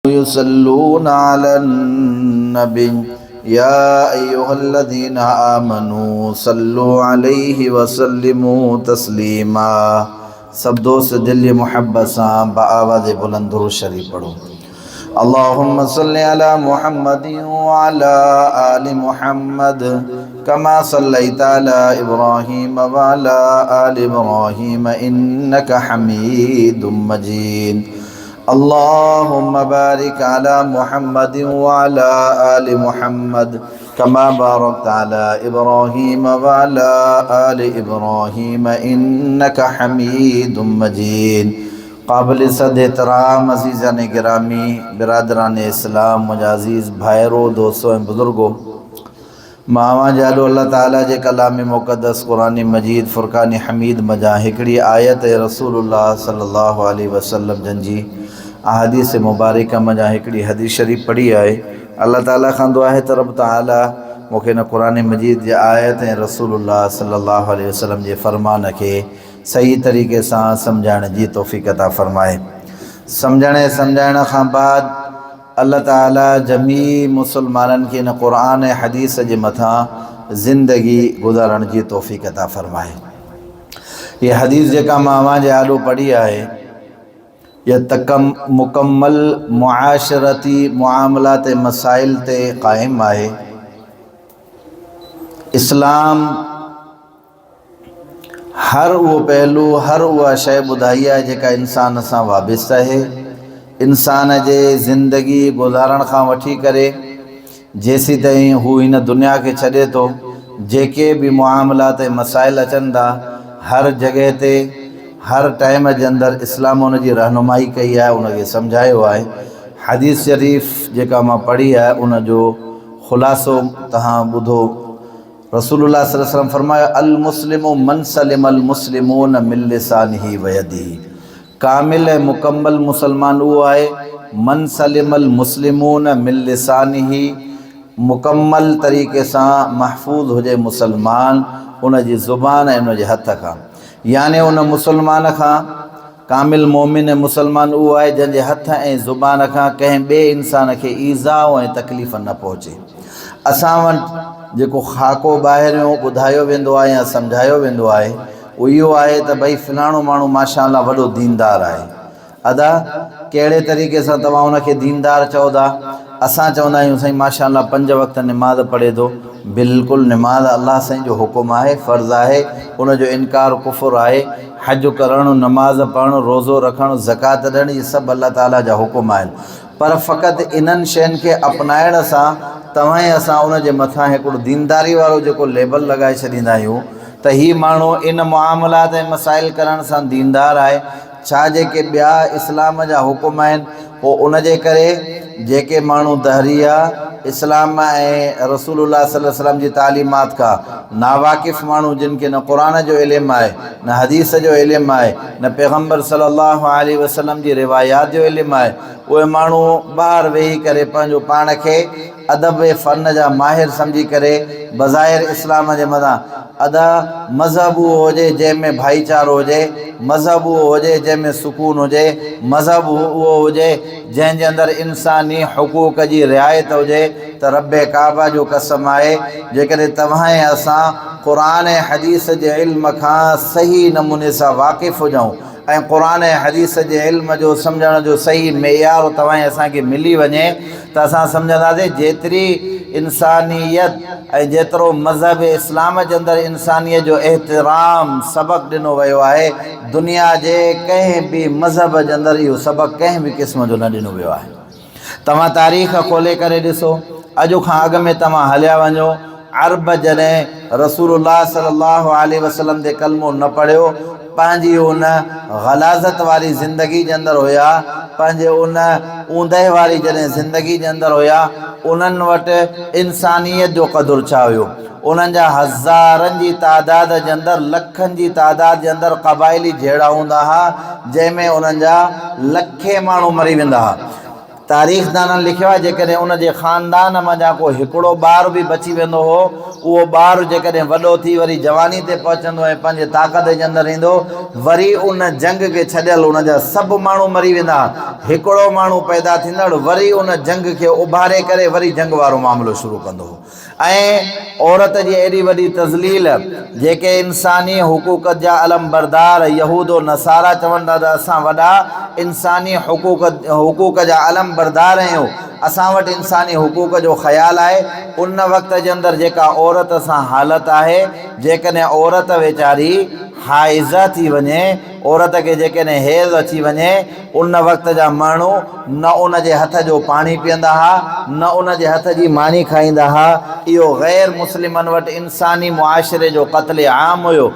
يصلون على النبي يا أيها الذين آمنوا صلوا عليه وسلموا تسليما سڀ دوست دل جي محبت سان بآواز بلند درود شريف پڙهو اللهم صل على محمد وعلى آل محمد كما صليت على إبراهيم وعلى آل إبراهيم إنك حميد مجيد اللهم بارك على محمد وعلى آل محمد كما باركت على إبراهيم وعلى آل إبراهيم إنك حميد مجيد قابل صد احترام عزيزان گرامي برادران اسلام منهنجا عزيز ڀائرو دوستو ۽ بزرگو مان اوهان جي آڏو الله تعاليٰ جي ڪلام مقدس قرآن مجيد فرقان حميد منجهان هڪڙي آيت ۽ رسول الله صلي الله عليه وسلم جن جي احاديث مبارڪه منجهان هڪڙي حديث شريف پڙهي آهي الله تعاليٰ کان دعا آهي ته رب تعاليٰ مون کي هن قرآن مجيد جي آيت ۽ رسول الله صلي الله عليه وسلم جي فرمان کي صحيح طريقي سان سمجهائڻ جي توفيق عطا فرمائي. سمجهڻ ۽ سمجهائڻ کان بعد الله تعالي جميع مسلمانن کي هن قرآن ۽ حديث جي مٿان زندگي گذارڻ جي توفيق عطا فرمائي. هي حديث جيڪا مان اوهان جي آڏو پڙهي آهي اها تڪم مڪمل معاشرتي معاملات ۽ مسائل تي قائم آهي. اسلام هر اهو پهلو، هر اها شيء ٻڌائي آهي جيڪا انسان سان وابسته آهي. انسان جي زندگي گذارڻ کان وٺي ڪري جيسيتائين هو هن دنيا کي ڇڏي ٿو، جيڪي به معاملات ۽ مسائل اچن ٿا، هر جڳهه تي، هر ٽائيم جي اندر اسلام ان جي رهنمائي ڪئي آهي، ان کي سمجهايو آهي. حديث شريف جيڪا مان پڙهي آهي، ان جو خلاصو توهان ٻڌو. رسول الله صلي الله عليه وسلم فرمايو، المسلم من سلم المسلمون من لسانه ويده ڪامل ۽ مڪمل مسلمان اهو آهي من سلم المسلمون من لسانه مڪمل طريقي سان محفوظ هجي مسلمان ان جي زبان ۽ ان جي هٿ کان يعني ان مسلمان کان ڪامل مؤمن ۽ مسلمان اهو آهي جنهن جي هٿ ۽ زبان کان ڪنهن ٻئي انسان کي ايذاء ۽ تڪليف نه پهچي. اسان وٽ جيڪو خاڪو ٻاهريون ٻڌايو ويندو آهي يا سمجهايو ويندو آهي اهو اهو آهي ته ڀئي فلاڻو ماڻهو ماشاء الله وڏو ديندار آهي. ادا ڪهڙي طريقي سان توهان ان کي ديندار چئو ٿا؟ اسان چوندا آهيون سائين ماشاء الله پنج وقت نماز پڙهي ٿو. بلڪل نماز الله سائين جو حڪم آهي، فرض آهي، ان جو انڪار ڪفر آهي. حج ڪرڻ، نماز پڙهڻ، روزو رکڻ، زڪوات ڏيڻ اهي سڀ الله تعاليٰ جا حڪم آهن پر فقط انهن شين کي اپنائڻ سان توهان ۽ اسان ان جي مٿان هڪڙو دينداري وارو جيڪو ليبل لڳائي ڇڏيندا آهيون ته هي ماڻهو ان معاملات ۽ مسائل ڪرڻ سان ديندار آهي ڇا جيڪي ٻيا اسلام جا حڪم آهن پوء ان جي ڪري جيڪي ماڻهو دهريه اسلام ۽ رسول الله صلي الله عليه وسلم جي تعليمات کان ناواقف ماڻهو جن کي نه قرآن جو علم آهي نه حديث جو علم آهي نه پيغمبر صلي الله عليه وسلم جي روايات جو علم آهي اهي ماڻهو ٻاهر ويهي ڪري پنهنجو پاڻ کي ادب ۽ فن جا ماهر سمجهي ڪري بظاهر اسلام جي مٿان ادا مذهب اهو هجي جنهن ۾ ڀائيچارو هجي، مذهب اهو هجي جنهن ۾ سڪون هجي، مذهب اهو هجي جنهن جي اندر انساني حقوق جي رعايت هجي ته رب ڪعبه جو قسم آهي جيڪڏهن توهان ۽ اسان قرآن ۽ حديث جي علم کان صحيح نموني سان واقف هجون ۽ قرآن ۽ حديث جي علم جو سمجهڻ جو صحيح معيار توهان ۽ اسان کي ملي وڃي ته اسان سمجهنداسين جيتري انسانيت ۽ جيترو مذهب اسلام جي اندر انسانيت جو احترام سبق ڏنو ويو آهي دنيا جي ڪنهن به مذهب جي اندر اهو سبق ڪنهن به قسم جو نه ڏنو ويو آهي. توهان تاريخ کولي ڪري ڏسو اڄ کان اڳ ۾ توهان هليا وڃو عرب جڏهن رسول الله صلي الله عليه وسلم تي ڪلمو نه پڙهيو پنهنجي ان غلاظت واري زندگي جي اندر هيا پنهنجي ان اوندهه واري جڏهن زندگي جي اندر هيا انهن وٽ انسانيت جو قدر ڇا هيو انهن جا هزارن جي تعداد جي اندر لکن جي تعداد جي اندر قبائلي جهيڙا هوندا ها جنهن ۾ انهن جا لکين ماڻهو مري ويندا ها. تاريخدانن لکيو آهي جيڪڏهن ان جي خاندان منجهان ڪو هڪڙو ٻار به بچي ويندو هو، اهو ٻار جيڪڏهن وڏو ٿي وري جواني تي پهچندو ۽ پنهنجي طاقت جي اندر ايندو، وري ان جنگ کي ڇڏيل ان جا سڀ ماڻهو مري ويندا، هڪڙو ماڻهو پيدا ٿيندڙ وري ان جنگ کي اڀاري ڪري وري جنگ وارو معاملو شروع ڪندو هو. ۽ عورت جي ايڏي وڏي تذليل، جيڪي انساني حقوق جا علمبردار يهود و نصارا چون ٿا ته اسان وڏا انساني حقوق حقوق جا علمبردار آهيون، اسان وٽ انساني حقوق جو خيال آهي، ان وقت جي اندر جيڪا عورت سان حالت آهي، جيڪڏهن عورت ويچاري حائضه ٿي وڃي، عورت کي جيڪڏهن حيض اچي وڃي، ان وقت جا ماڻهو نه ان جي هٿ جو پاڻي پيئندا ها، نه ان جي هٿ جي ماني کائيندا ها. اهو غير مسلمن وٽ انساني معاشري جو قتل عام هيو.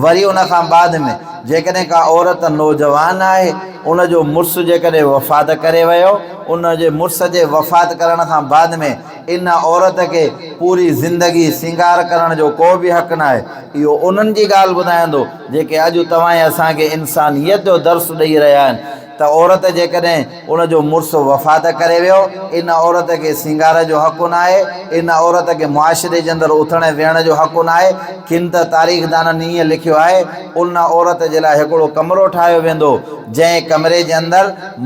وري ان کان بعد ۾ جيڪڏهن ڪا عورت نوجوان آهي، ان جو مڙس جيڪڏهن وفات ڪري ويو، ان جي مڙس جي وفات ڪرڻ کان بعد ۾ ان عورت کي پوري زندگي سينگار ڪرڻ جو ڪو به حق ناهي. اهو انهن جي ڳالهه ٻڌايان ٿو، جيڪي اڄ توهان ۽ اسان کي انسانيت جو درس ڏئي رهيا آهن ته عورت جيڪڏهن ان جو مڙس وفات ڪري ويو، ان عورت کي سينگار جو حق ناهي، ان عورت کي معاشري جي اندر اٿڻ ۽ ويهڻ جو حق ناهي. ڪن ته تاريخدانن ائين لکيو آهي، ان عورت جي لاء هڪڙو ڪمرو ٺاهيو ويندو، جنهن ڪمري جي اندر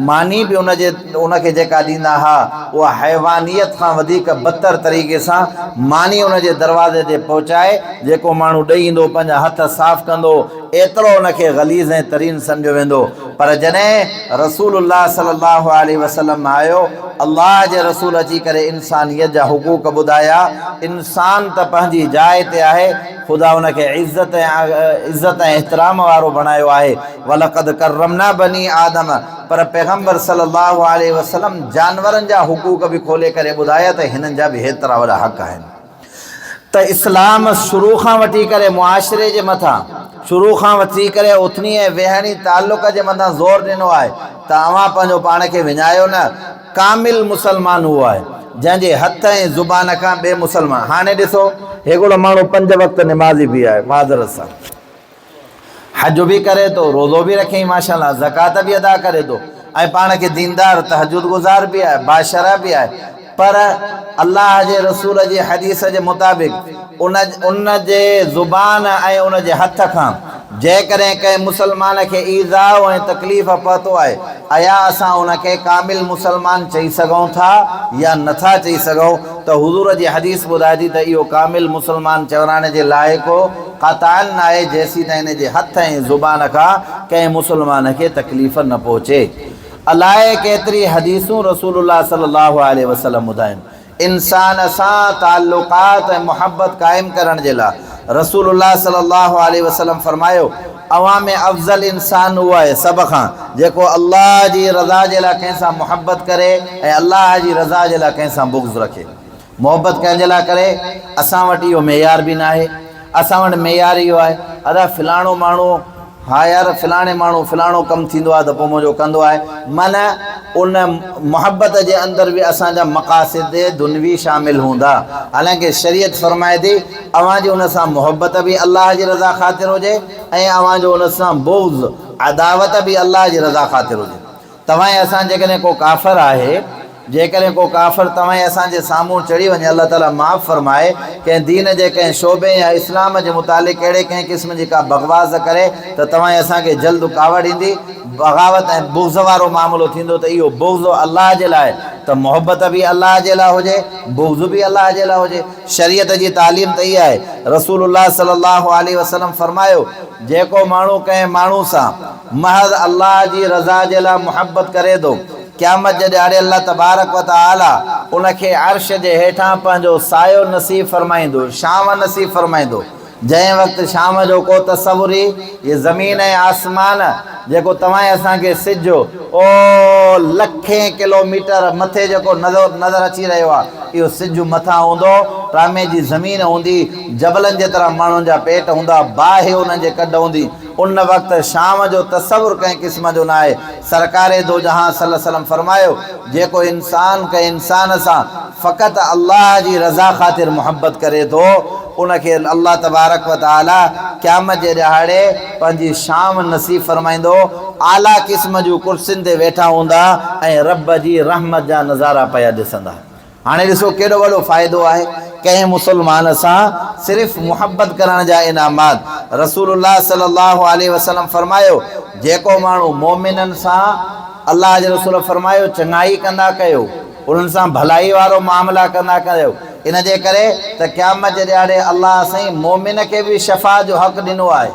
ماني به ان جي ان کي جيڪا ڏيندا ها، اها حيوانيت کان وڌيڪ بدتر طريقي سان ماني ان جي دروازي تي پهچائي، جيڪو ماڻهو ڏئي ايندو پنهنجا هٿ صاف ڪندو، ايترو ان کي غليظ ۽ ترين سمجهيو ويندو. پر جڏهن رسول الله صلي الله عليه وسلم آيو، الله جي رسول اچي ڪري انسانيت جا حقوق ٻڌايا، انسان ته پنهنجي جاء تي آهي، خدا ان کي عزت ۽ عزت ۽ احترام وارو بڻايو آهي، ولقد ڪرمنا بني آدم، پر پيغمبر صلي الله عليه وسلم جانورن جا حقوق به کولي ڪري ٻڌايا ته هنن جا به هيترا وڏا حق آهن. ته اسلام شروع کان وٺي ڪري معاشري جي مٿان شروع کان وٺي ڪري اٿڻي ۽ ويهڻي تعلق جي مٿان زور ڏنو آهي ته اوهان پنهنجو پاڻ کي وڃايو نه، ڪامل مسلمان اهو آهي جنهن جي هٿ ۽ زبان کان ٻئي مسلمان هاڻي ڏسو هڪڙو ماڻهو پنج وقت نمازي به آهي معذرت سان حج به ڪري ٿو، روزو به رکيائين ماشاء الله، زڪوات به ادا ڪري ٿو ۽ پاڻ کي ديندار، تهجد گذار به آهي، باشرع به آهي پر الله جي رسول جي حديث جي مطابق ان ان جي زبان ۽ ان جي هٿ کان جيڪڏهن ڪنهن مسلمان کي ايذاء ۽ تڪليف پهتو آهي ايا اسان ان کي ڪامل مسلمان چئي سگهون ٿا يا نٿا چئي سگهون ته حضور جي حديث ٻڌائي ٿي ته اهو ڪامل مسلمان چورائڻ جي لائق قطعاً ناهي جيسيتائين ان جي هٿ ۽ زبان کان ڪنهن مسلمان کي تڪليف نه پهچي. الائي ڪيتري حديثون رسول الله صلي الله عليه وسلم ٻڌايون. انسان سان تعلقات ۽ محبت قائم ڪرڻ جي لاء رسول الله صلي الله عليه وسلم فرمايو، اوهان ۾ افضل انسان اهو آهي سڀ کان جيڪو الله جي رضا جي لاء ڪنهن سان محبت ڪري ۽ الله جي رضا جي لاء ڪنهن سان بغض رکي. محبت ڪنهن جي لاء ڪري؟ اسان وٽ اهو معيار به ناهي. اسان وٽ معيار اهو آهي، ادا فلاڻو ماڻهو، ها يار فلاڻي ماڻهو فلاڻو ڪم ٿيندو آهي ته پوء منهنجو ڪندو آهي. معنيٰ ان محبت جي اندر به اسان جا مقاصد دنوي شامل هوندا. حالانڪه شريعت فرمائي ٿي، اوهان جي ان سان محبت به الله جي رضا خاطر هجي ۽ اوهان جو ان سان بغض، عداوت، به الله جي رضا خاطر هجي. توهان ۽ اسان جيڪڏهن ڪو ڪافر آهي، جيڪڏهن ڪو ڪافر توهان ۽ اسان جي سامهون چڙهي وڃي، الله تعاليٰ معاف فرمائي، ڪنهن دين جي ڪنهن شعبي يا اسلام جي متعلق اهڙي ڪنهن قسم جي ڪا بغواز ڪري ته توهان ۽ اسان کي جلد ڪاوڙ ايندي، بغاوت ۽ بغض وارو معاملو ٿيندو ته اهو بغض الله جي لاء ته محبت به الله جي لاء هجي، بغض به الله جي لاء هجي. شريعت جي تعليم ته اها آهي. رسول الله صلي الله عليه وسلم فرمايو، جيڪو ماڻهو ڪنهن ماڻهو سان محض الله جي رضا جي لاء محبت ڪري ٿو، قيامت جي ڏهاڙي الله تبارڪ و تعالي ان کي عرش جي هيٺان پنهنجو سايو نصيب فرمائيندو، ڇانو نصيب فرمائيندو، جنهن وقت شام جو ڪو تصور ئي هي زمين ۽ آسمان جيڪو توهان ۽ اسان کي سج او لکين ڪلو ميٽر مٿي جيڪو نظر اچي رهيو آهي اهو سج مٿان هوندو، ٽامي جي زمين هوندي، جبلن جيترا ماڻهن جا پيٽ هوندا، باهه انهن جي ڪڍ هوندي. ان وقت شام جو تصور ڪنهن قسم جو ناهي. سرڪار دو جهان صلي الله عليه وسلم فرمايو، جيڪو انسان ڪنهن انسان سان فقط الله جي رضا خاطر محبت ڪري ٿو، ان کي الله تبارڪ و تعالي قيامت جي ڏهاڙي پنهنجي شام نصيب فرمائيندو، اعليٰ قسم جون ڪرسين تي ويٺا هوندا ۽ رب جي رحمت جا نظارا پيا ڏسندا. هاڻي ڏسو ڪيڏو وڏو فائدو آهي ڪنهن مسلمان سان صرف محبت ڪرڻ جا انعامات. رسول الله صلي الله عليه وسلم فرمايو، جيڪو ماڻهو مؤمنن سان الله جي رسول فرمايو چڱائي ڪندا ڪيو، انهن سان ڀلائي وارو معاملا ڪندا ڪيو، ان جي ڪري ته قيامت جي ڏهاڙي الله سائين مؤمن کي به شفاعت جو حق ڏنو آهي.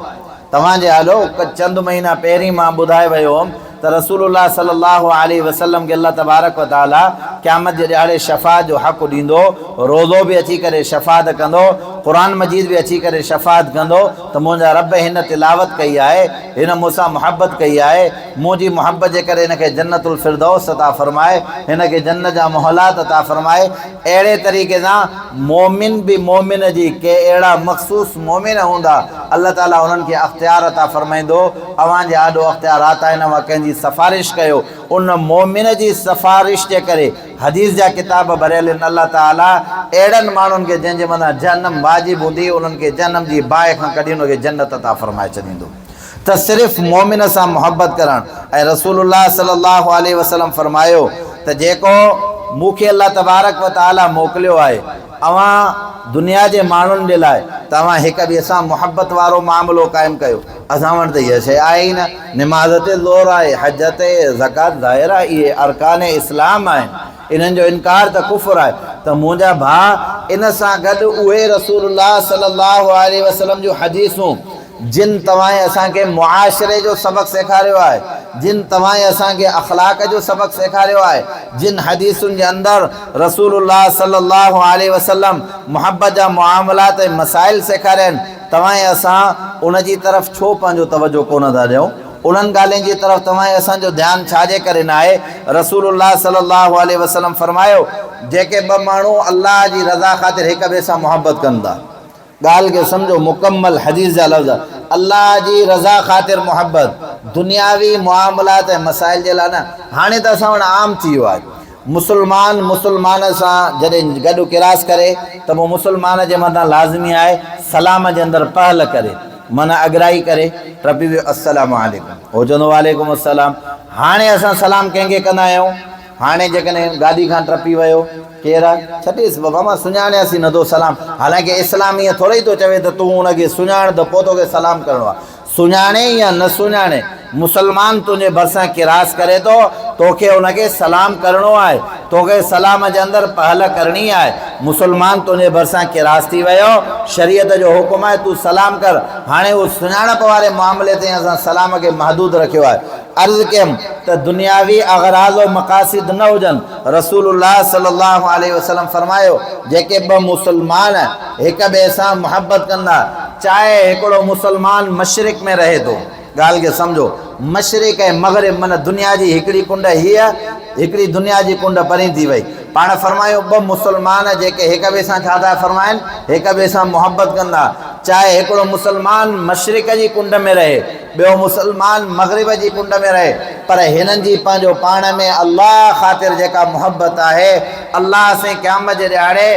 توهان جي آڏو چند مهينا پهرين مان ٻڌائي ويو هوم ته رسول الله صلي الله عليه وسلم کي الله تبارڪ و تعالي قيامت جي ڏهاڙي شفاعت جو حق ڏيندو، روزو به اچي ڪري شفاعت ڪندو، قرآن مجيد به اچي ڪري شفاعت ڪندو ته منهنجا رب هن تلاوت ڪئي آهي، هن مون سان محبت ڪئي آهي، منهنجي محبت جي ڪري هن کي جنت الفردوس عطا فرماء، هن کي جنت جا محلات عطا فرماء. اهڙي طريقي سان مؤمن به مؤمن جي ڪي اهڙا مخصوص مؤمن هوندا الله تعالي انهن کي اختيار عطا فرمائيندو اوهان جي آڏو اختيارات آهن اوهان ڪنهن جي سفارش ڪيو ان مؤمن جي سفارش جي ڪري حديث جا ڪتاب ڀريل آهن الله تعالي اهڙن ماڻهن کي جنهن جي مٿان جهنم واجب هوندي انهن کي جهنم جي باهه کان ڪڍي ان کي جنت عطا فرمائي ڇڏيندو. ته صرف مؤمن سان محبت ڪرڻ ۽ رسول الله صلي الله عليه وسلم فرمايو ته جيڪو مون کي الله تبارڪ و تعالي موڪليو آهي اوهان دنيا جي ماڻهن جي لاء ته اوهان هڪ ٻئي سان محبت وارو معاملو قائم ڪيو اسان وٽ ته اها شيء آهي ئي نه نماز تي زور آهي حج تي زڪوات ظاهر آهي اهي ارڪان اسلام آهن انهن جو انڪار ته ڪفر آهي ته منهنجا ڀاء ان سان گڏ اهي رسول الله صلي الله عليه وسلم جون حديثون جن توهان ۽ اسان کي معاشري جو سبق سيکاريو آهي، جن توهان ۽ اسان کي اخلاق جو سبق سيکاريو آهي، جن حديثن جي اندر رسول الله صلي الله عليه وسلم محبت جا معاملات ۽ مسائل سيکاريا آهن، توهان ۽ اسان ان جي طرف ڇو پنهنجو توجه ڪونه ٿا ڏيون؟ انهن ڳالهين جي طرف توهان ۽ اسان جو ڌيان ڇا جي ڪري ناهي؟ رسول الله صلي الله عليه وسلم فرمايو، جيڪي ٻه ماڻهو الله جي رضا خاطر هڪ ٻئي سان محبت ڪن ٿا. ڳالهه کي سمجهو مڪمل حديث جا لفظ الله جي رضا خاطر محبت دنياوي معاملات ۽ مسائل جي لاء نه هاڻي ته اسان وٽ عام ٿي ويو آهي مسلمان مسلمان سان جڏهن گڏ ڪراس ڪري ته پوء مسلمان جي مٿان لازمي آهي سلام جي اندر پهل ڪري معنيٰ اڳرائي ڪري ٽپي ويو السلام عليڪم هو چوندو وعليڪم السلام هاڻي اسان سلام ڪنهن کي ڪندا آهيون هاڻي جيڪڏهن گاڏي کان ٽپي ويو ڪير آ؟ ڇڏيس بابا مان سڃاڻيانس ئي نٿو سلام حالانڪه اسلام ائين ٿورئي ٿو چوي ته تون ان کي سڃاڻ ته پوء توکي سلام ڪرڻو آ. سڃاڻي يا نه سڃاڻي مسلمان تنهنجي ڀرسان ڪراس ڪري ٿو توکي ان کي سلام ڪرڻو آهي توکي سلام جي اندر پهل ڪرڻي آهي مسلمان تنهنجي ڀرسان ڪراس ٿي ويو شريعت جو حڪم آهي تون سلام ڪر هاڻي اهو سڃاڻپ واري معاملي تائين اسان سلام کي محدود رکيو آهي عرض ڪيم ته دنياوي اغراض و مقاصد نه هجن، رسول الله صلي الله عليه وسلم فرمايو، جيڪي ٻه مسلمان هڪ ٻئي سان محبت ڪندا، چاهي هڪڙو مسلمان مشرق ۾ رهي ٿو، ڳالهه کي سمجهو، مشرق ۽ مغرب معنيٰ دنيا جي هڪڙي ڪنڊ هيء، هڪڙي دنيا جي ڪنڊ پرين ٿي وئي، پاڻ فرمايو ٻه مسلمان جيڪي هڪ ٻئي سان ڇا ٿا فرمائن، هڪ ٻئي سان محبت ڪندا، چاهي هڪڙو مسلمان مشرق جي ڪنڊ ۾ رهي، ٻيو مسلمان مغرب جي ڪنڊ ۾ رهي پر هنن جي پنهنجو پاڻ ۾ الله خاطر جيڪا محبت آهي الله سائين قيامت جي ڏهاڙي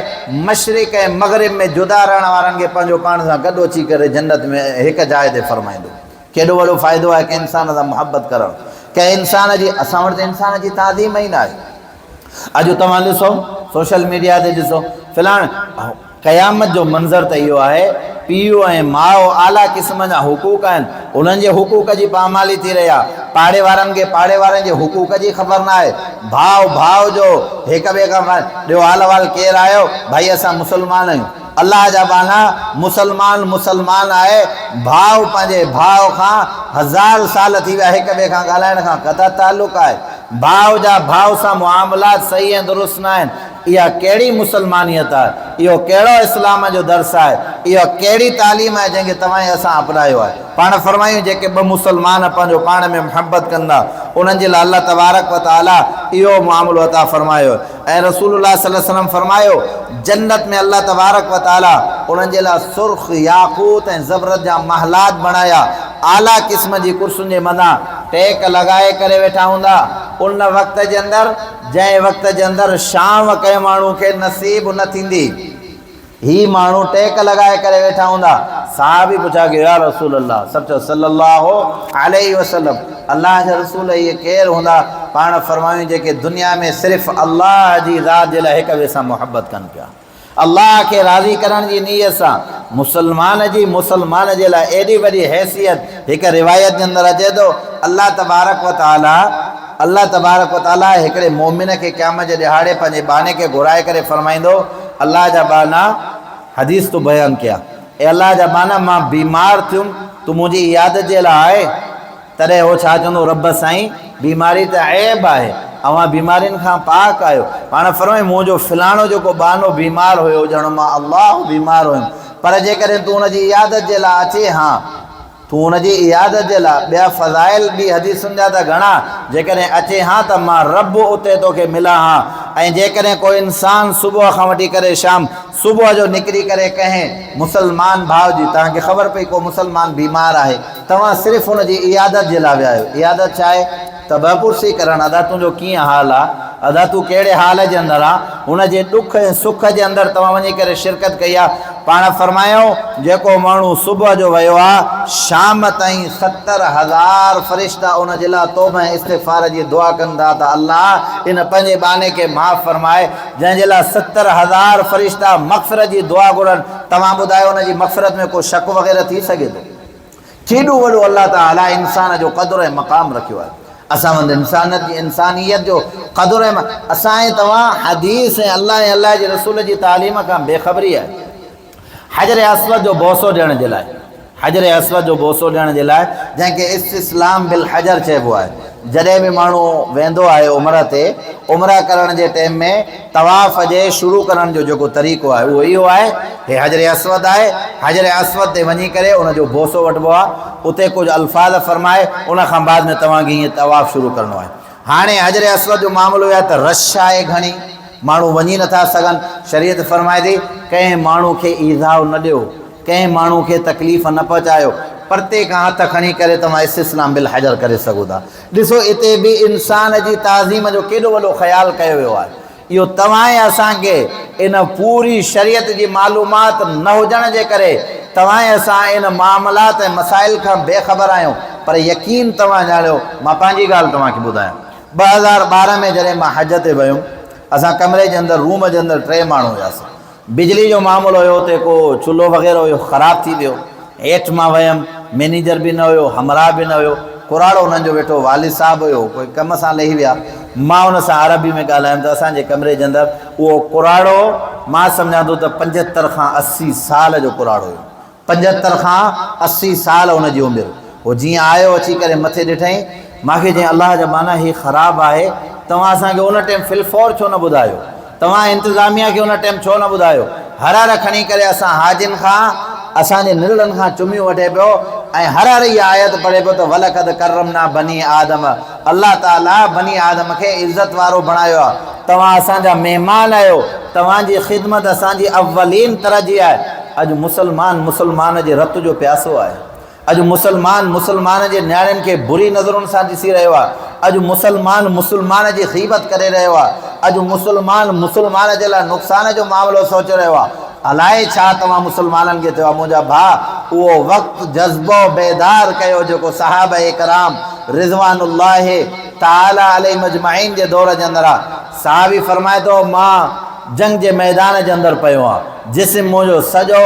مشرق ۽ مغرب ۾ جدا رهڻ وارن کي پنهنجو پاڻ سان گڏ اچي ڪري جنت ۾ هڪ جاء تي فرمائيندو. ڪيڏو وڏو فائدو آهي ڪنهن انسان سان محبت ڪرڻ ڪنهن انسان جي اسان وٽ ته انسان جي تعظيم ئي ناهي اڄ توهان ڏسو سوشل ميڊيا تي ڏسو فلاڻ قيامت جو منظر ته اهو آهي، پيء ۽ ماء اعليٰ قسم جا حقوق آهن، انهن جي حقوق جي پامالي ٿي رهي آهي، پاڙي وارن کي پاڙي وارن جي حقوق جي خبر ناهي، ڀاء ڀاء جو هڪ ٻئي کان ڏيو حال احوال ڪير آهيو، ڀائي اسان مسلمان آهيون، الله جا ٻانها مسلمان مسلمان آهي، ڀاء پنهنجي ڀاء کان هزار سال ٿي ويا هڪ ٻئي کان ڳالهائڻ کان قطع تعلق آهي، ڀاء جا ڀاء سان معاملات صحيح ۽ درست ناهن، اها ڪهڙي مسلمانيت آهي؟ اهو ڪهڙو اسلام جو درس آهي؟ اها ڪهڙي تعليم آهي جنهن کي توهان ۽ اسان اپنايو آهي؟ پاڻ فرمايون جيڪي ٻه مسلمان پنهنجو پاڻ ۾ محبت ڪندا انهن جي لاء الله تبارڪ و تعالي اهو معاملو عطا فرمايو ۽ رسول الله صلي الله عليه وسلم فرمايو جنت ۾ الله تبارڪ و تعالي انهن جي لاء سرخ ياقوت ۽ زبرد جا محلات بڻايا. اعليٰ قسم جي ڪرسين جي مٿان ٽيڪ لڳائي ڪري ويٺا هوندا، ان وقت جي اندر جنهن وقت جي اندر شام ڪنهن ماڻهو کي نصيب نه ٿيندي. هي ماڻهو ٽيڪ لڳائي ڪري ويٺا هوندا. صحابي پڇا ڪيو، يا رسول الله! سڀ چيو، صلّي اللّٰه عليه وسلّم، الله جا رسول اهي ڪير هوندا؟ پاڻ فرمايائون، جيڪي دنيا ۾ صرف الله جي ذات جي لاء هڪ ٻئي سان محبت ڪن پيا. الله کي راضي ڪرڻ جي نيت سان مسلمان جي مسلمان جي لاء ايڏي وڏي حيثيت هڪ روايت جي اندر اچي ٿو، الله تبارڪ و تعاليٰ الله تبارڪ و تعاليٰ هڪڙي مؤمن کي قيامت جي ڏهاڙي پنهنجي ٻانهي کي گهرائي ڪري فرمائيندو، الله جا ٻانها حديث ٿو بيان ڪيان، اي الله جا ٻانها مان بيمار ٿيم تون منهنجي عيادت جي لاء آء، تڏهن هو ڇا چوندو، رب سائين بيماري ته عيب آهي، اوهان بيمارين کان پاڪ آهيو. پاڻ فرمايو منهنجو فلاڻو جيڪو ٻانهو بيمار هيو ڄڻ مان الله بيمار هيم، پر جيڪڏهن تون ان جي عيادت جي لاء اچين ها، تون ان جي عيادت جي لاء، ٻيا فضائل ٻي حديثن جا ته گهڻا، جيڪڏهن اچين ها ته مان رب اتي توکي ملان ها ۽ جيڪڏهن ڪو انسان صبح کان وٺي ڪري شام صبح جو نڪري ڪري ڪنهن مسلمان ڀاء جي توهان کي خبر پئي ڪو مسلمان بيمار آهي توهان صرف ان جي عيادت جي لاء ويا آهيو عيادت ڇا آهي ته بهپرسي ڪرڻ ادا تنهنجو ڪيئن حال آ ادا تون ڪهڙي حال جي اندر آ هن جي ڏک ۽ سک جي اندر توهان وڃي ڪري شرڪت ڪئي آ پاڻ فرمايائون جيڪو ماڻهو صبح جو ويو آ شام تائين 70,000 فرشتا ان جي لاء توبه ۽ استغفار جي دعا ڪن ٿا ته الله ان پنهنجي ٻانهي کي معاف فرمائي جنهن جي لاء 70,000 فرشتا مغفرت جي دعا گهرن توهان ٻڌايو ان جي مغفرت ۾ ڪو شڪ وغيره ٿي سگهي ٿو؟ ڪيڏو وڏو الله تعاليٰ انسان جو قدر ۽ مقام رکيو آهي. اسان وٽ انسانيت جي انسانيت جو قدر ۽ اسان ۽ توهان حديث ۽ الله ۽ الله جي رسول جي تعليم کان بي خبري آهي. حجر اسود جو بوسو ڏيڻ جي لاء حجر اسود جو بوسو ڏيڻ جي لاء جنهن کي استسلام بالحجر چئبو آهي جڏهن به ماڻهو ويندو آهي عمره تي عمره ڪرڻ جي ٽيم ۾ طواف جي شروع ڪرڻ جو جيڪو طريقو آهي اهو اهو آهي، هي حجر اسود آهي، حجر اسود تي وڃي ڪري ان جو بوسو وٺبو آهي، اتي ڪجهه الفاظ فرمائي ان کان بعد ۾ توهان کي هيئن طواف شروع ڪرڻو آهي. هاڻي حجر اسود جو معاملو اهو آهي ته رش آهي گهڻي، ماڻهو وڃي نٿا سگهن، شريعت فرمائي ٿي ڪنهن ماڻهو کي ايذاء نه ڏيو، ڪنهن ماڻهو کي تڪليف نه پهچايو، پرتي کان هٿ کڻي ڪري توهان استسلام بالحجر ڪري سگهو ٿا. ڏسو اتي به انسان جي تعظيم جو ڪيڏو وڏو خيال ڪيو ويو آهي. اهو توهان ۽ اسان کي ان پوري شريعت جي معلومات نه هجڻ جي ڪري توهان ۽ اسان ان معاملات ۽ مسائل کان بي خبر آهيون پر يقين توهان ڄاڻيو مان پنهنجي ڳالهه توهان کي ٻڌايان 2012 ۾ جڏهن مان حج تي ويم اسان ڪمري جي اندر روم جي اندر ٽي ماڻهو هياسين بجلي جو معاملو هيو اتي ڪو چلهو وغيره هيو خراب ٿي ويو هيٺ مان ويم مئنيجر به نه هيو همراهه به نه هيو ڪراڙو انهن جو ويٺو والد صاحب هيو ڪوئي ڪم سان لهي ويا مان ان سان عربي ۾ ڳالهايم ته اسان جي ڪمري جي اندر اهو ڪراڙو مان سمجهان ٿو ته 75 کان 80 سال جو ڪراڙو هيو 75 کان 80 سال ان جي عمر. هو جيئن آيو اچي ڪري مٿي ڏٺائين. مان کي چيائين الله جا ٻانها هي خراب آهي، توهان اسان کي ان ٽيم في الفور ڇو نه ٻڌايو؟ توهان انتظاميه کي ان ٽيم ڇو نه ٻڌايو؟ هر هر کڻي ڪري اسان حاجين کان اسان جي نرڙن کان چميون وٺي پيو ۽ هر هر اها آيت پڙهي پيو ته ولقد ڪرمنا بني آدم الله تعاليٰ بني آدم کي عزت وارو بڻايو آهي، توهان اسان جا مهمان آهيو، توهان جي خدمت اسان جي اولين ترجيح آهي. اڄ مسلمان مسلمان جي رت جو پياسو آهي، اڄ مسلمان مسلمان جي نياڻين کي بري نظرن سان ڏسي رهيو آهي، اڄ مسلمان مسلمان جي غيبت ڪري رهيو آهي، اڄ مسلمان مسلمان جي لاء نقصان جو معاملو سوچي رهيو آهي. الائي ڇا توهان مسلمانن کي ٿيو آهي منهنجا ڀاء اهو وقت جذبو بيدار ڪيو جيڪو صحابه ڪرام رضوان الله تعالٰي عليهم اجمعين جي دور جي اندر آهي صحابي فرمائي ٿو مان جنگ جي ميدان جي اندر پيو آهيان جسم منهنجو سڄو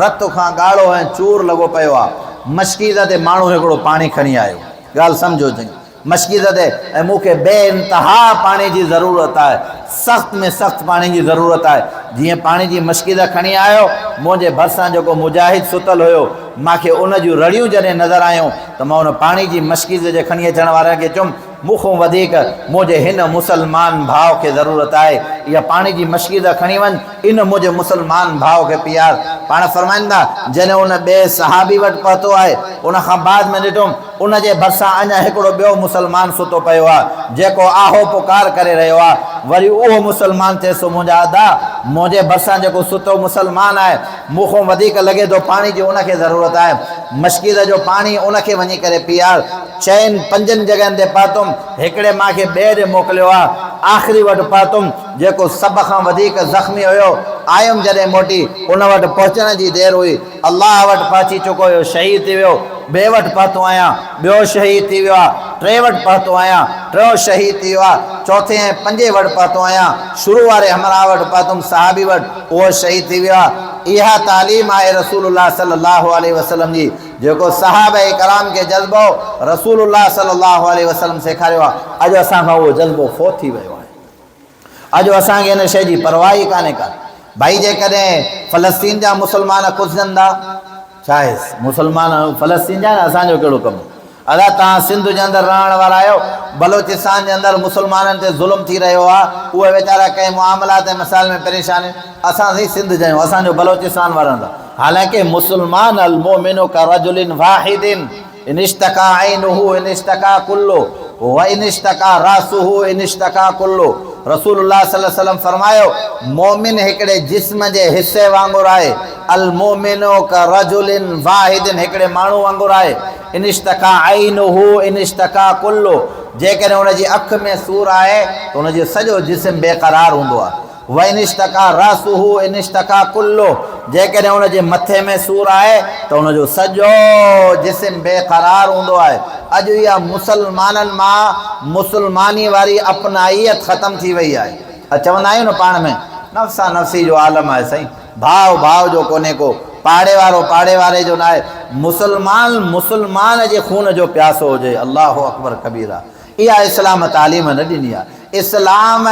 رت کان ڳاڙهو ۽ چور لڳو پيو آهي مشڪيزه تي ماڻهو هڪڙو پاڻي کڻي آيو ڳالهه سمجهو چڱي مشڪيزه تي ۽ مون کي بي انتها پاڻي جي ضرورت آهي، سخت ۾ سخت پاڻي جي ضرورت آهي. جيئن پاڻي جي مشڪيزه کڻي آيو، منهنجي ڀرسان جيڪو مجاهد ستل هيو، مان کي ان جون رڙيون جڏهن نظر آيون ته مان ان پاڻي جي مشڪيزه جي کڻي اچڻ وارن کي چيم، مون کان وڌيڪ منهنجي هن مسلمان ڀاء کي ضرورت آهي، اها پاڻي جي مشڪيزه کڻي وڃ، ان منهنجي مسلمان ڀاء کي پيار. پاڻ فرمائن ٿا، جڏهن ان ٻئي صحابي وٽ پهتو آهي، ان کان بعد ۾ ڏٺم، ان جي ڀرسان اڃا هڪڙو ٻيو مسلمان ستو پيو آهي، جيڪو آهو پڪار ڪري رهيو آهي. وري اهو مسلمان چيس، منهنجا ادا! منهنجي ڀرسان جيڪو ستو مسلمان آهي، مون کان وڌيڪ لڳي ٿو پاڻي جي ان کي ضرورت آهي. مشڪيزه جو پاڻي ان کي وڃي ڪري پيار. چئن پنجن جڳهين تي پهتم، هڪڙي مان کي ٻئي ڏي موڪليو آ، آخري وٽ پهتم، جيڪو سڀ کان وڌيڪ زخمي هيو، آيم جڏهن موٽي، ان وٽ پهچڻ جي دير هئي، الله وٽ پهچي چڪو هيو، شهيد ٿي ويو، ٻئي وٽ پهتو آهيان، ٻيو شهيد ٿي ويو آ، ٽئين وٽ پهتو آهيان، ٽيون شهيد ٿي ويو آ، چوٿين ۽ پنجين وٽ پهتو آهيان، شروع واري همراهه وٽ پهتم، صحابي وٽ، اهو شهيد ٿي ويو آ، اها تعليم آهي رسول الله صلي الله عليه وسلم جي. جيڪو صحابه ڪرام کي جذبو رسول الله صلي الله عليه وسلم سيکاريو آهي، اڄ اسان کان اهو جذبو فوت ٿي ويو آهي. اڄ اسان کي ان شيء جي پرواهه ئي ڪانهي ڪا. ڀائي جيڪڏهن فلسطين جا مسلمان ڪسجن ٿا، ڇا آهي مسلمان فلسطين جا آهن اسان جو ڪهڙو ڪم؟ ادا توهان سنڌ جي اندر رهڻ وارا آهيو، بلوچستان جي اندر مسلمانن تي ظلم ٿي رهيو آهي، اهي ويچارا ڪنهن معاملات ۽ مسائل ۾ پريشان آهن، اسان سائين سنڌ جا آهيون، اسان جو بلوچستان وارن سان، حالانڪه مسلمان المؤمن ڪرجل واحد ان اشتڪا عينه ان اشتڪا ڪله وان اشتڪا راسه ان اشتڪا ڪله رسول الله صلي الله عليه وسلم فرمايو مؤمن هڪڙي جسم جي حصي وانگر آهي المؤمن ڪرجل واحد هڪڙي ماڻهو وانگر آهي ان اشتڪا عينه ان اشتڪا ڪله جيڪڏهن ان جي اک ۾ سور آهي ته ان جو سڄو جسم بي قرار هوندو آهي وان اشتڪا راسه ان اشتڪا ڪله جيڪڏهن ان جي مٿي ۾ سور آهي ته ان جو سڄو جسم بي قرار هوندو آهي. اڄ اها مسلمانن مان مسلماني واري اپنائيت ختم ٿي وئي آهي. اڄ چوندا آهيون نه پاڻ ۾ نفسا نفسي جو عالم آهي سائين ڀاء ڀاء جو ڪونهي ڪو پاڙي وارو پاڙي واري جو ناهي مسلمان مسلمان جي خون جو پياسو هجي الله اڪبر ڪبيرا. اها اسلام تعليم نه ڏني آهي. اسلام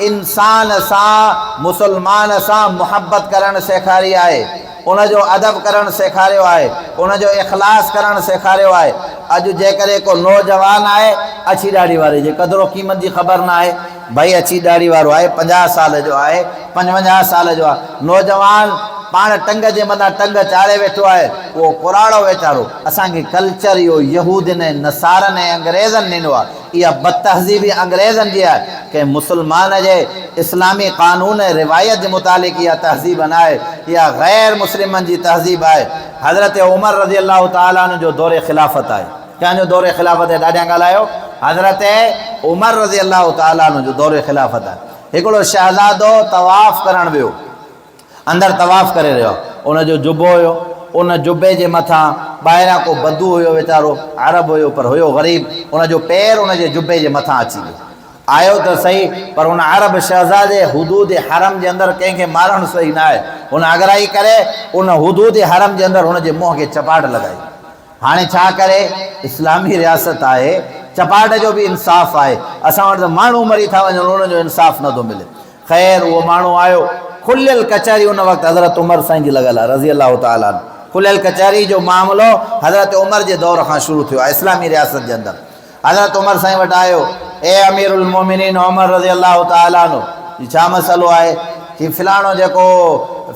انسان سان مسلمان سان محبت ڪرڻ سيکاري آهي، ان جو ادب ڪرڻ سيکاريو آهي، ان جو اخلاص ڪرڻ سيکاريو آهي. اڄ جيڪڏهن ڪو نوجوان آهي اڇي ڏاڙهي واري جي قدر و قيمت جي خبر نه آهي، ڀئي اڇي ڏاڙهي وارو آهي، 50 سال جو آهي، 55 سال جو آهي، نوجوان پاڻ ٽنگ جي مٿان ٽنگ چاڙهي ويٺو آهي، اهو ڪراڙو ويچارو. اسان کي ڪلچر اهو يهودين ۽ نصارن ۽ انگريزن ڏنو آهي. اها بدتهذيبي انگريزن جي آهي. ڪنهن مسلمان جي اسلامي قانون ۽ روايت جي متعلق اها تهذيب نه آهي. اها غير مسلمن جي تهذيب آهي. حضرت عمر رضي الله تعالٰي عنه جو دور خلافت آهي. ڪنهن جو دور خلافت آهي ڏاڍيان ڳالهايو؟ حضرت عمر رضي الله تعالٰي عنه جو دور خلافت آهي. هڪڙو شهزادو طواف ڪرڻ ويو. اندر طواف ڪري رهيو آهي. ان جو جبو هيو. ان جبي جي مٿان ٻاهريان ڪو بدو هيو ويچارو عرب هيو پر هيو غريب. ان جو پير ان جي جبي جي مٿان اچي ويو. آيو ته سهي پر ان عرب شهزادي حدود حرم جي اندر ڪنهن کي مارڻ صحيح نه آهي. هن اڳرائي ڪري ان حدود حرم جي اندر هن جي منهن کي چپاٽ لڳائي. هاڻي ڇا ڪري؟ اسلامي رياست آهي، چپاٽ جو به انصاف آهي. اسان وٽ ته ماڻهو مري ٿا وڃن انهن جو انصاف نه ٿو ملي. خير اهو ماڻهو آيو، کليل ڪچهري ان وقت حضرت عمر سائين جي لڳل آهي رضي الله تعالٰي عنه. کليل ڪچهري جو معاملو حضرت عمر جي دور کان شروع ٿيو آهي اسلامي رياست جي اندر. حضرت عمر سائين وٽ آيو، اي امير المومنين عمر رضي الله تعالٰي عنه، جي ڇا مسئلو آهي؟ چي فلاڻو جيڪو